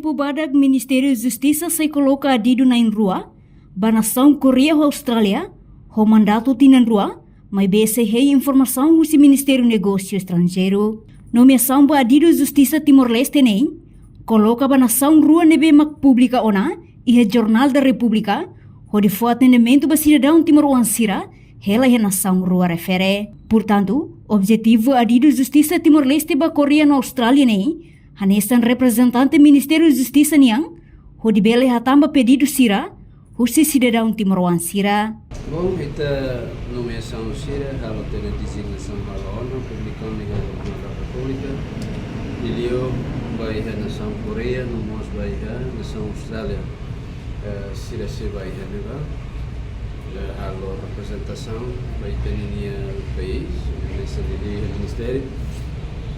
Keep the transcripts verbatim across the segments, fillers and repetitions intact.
Tempu badak Ministériu Justisa sei koloka adidu na'in-rua ba nasaun Koreia ho Austrália, ho mandatu tinan rua, maibé sei hein informasaun husi Ministériu Negósiu Estranjeiru. Nomeasaun ba adidu Justisa Timor-Leste ne'e koloka ba nasaun rua ne'ebé mak publika ona iha Jornál da Repúblika, hodi fó atendimentu ba sidadaun timoroan sira hela iha nasaun rua refere. Portantu, objetivu adidu Justisa Timor-Leste ba Koreia no Austrália ne'e hanesan reprezentante Ministériu Justisa nian, hodi bele hatán ba pedidu sira husi sidadaun timoroan sira. Bom, ita nomeasaun sira halo tiha ona dezignasaun halo ona, publika ona iha Jornál da Repúblika, liuliu ba iha nasaun Koreia, no mós ba iha nasaun Austrália. Eh, sira sei ba iha ne'ebá, eh, halo reprezentasaun ba ita-nia país, hanesan iha ministériu,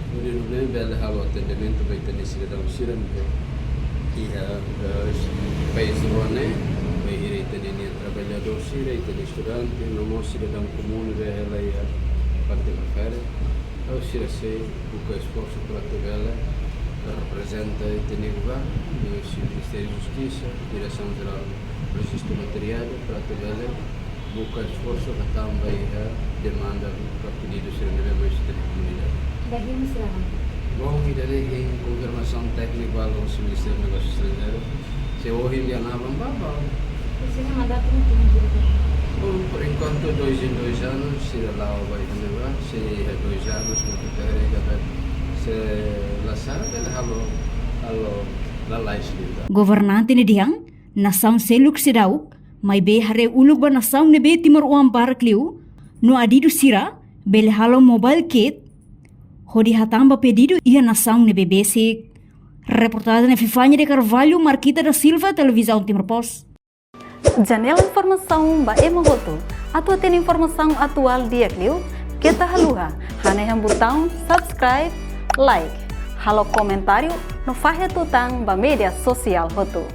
hodi nune'e bele halo atendimentu ba ita-nia sidadaun sira ne'ebé iha, eh, país rua ne'e, bainhira ita-nia traballadór sira, ita-nia estudante, no mós sidadaun komún ne'ebé hela iha parte refere. Entaun sira sei buka esforsu para atu bele reprezenta ita-nia governu, husi Ministériu Justisa, Diresaun Jerál Rejistu Materiál, para atu bele buka esforsu para hatán ba iha demanda ka pedidu sira ne'ebé mai husi komunidade. Dahir sira? Bom, ida-ne'e hein konfirmasaun tékniku ba husi Ministériu Negósiu Estranjeiru. Se ohin lia na bamba ba. Sira mandatu ne'e tinan hira? Bom, por enquanto, dois em dois anos, sira la'o ba iha ne'ebá, se iha dois anos, no te pere ka bet, se la sara, bele halo, halo lalais liután. Governante ne'e dehan, nasaun seluk seidauk, maibé haree uluk ba nasaun ne'ebé timoroan barak liu, no adidu sira bele halo mobile kit, hodi hatán ba pedidu iha nasaun ne'ebé besik. Reportajen Fifania de Carvalho, Marquita da Silva, Televizaun Timor Post. Janela informasaun ba ema hotu. Atu hatene informasaun atuál di'ak liu, keta haluha hanehan butaun subscribe, like, halo komentáriu no fahe tutan ba média sosiál hotu.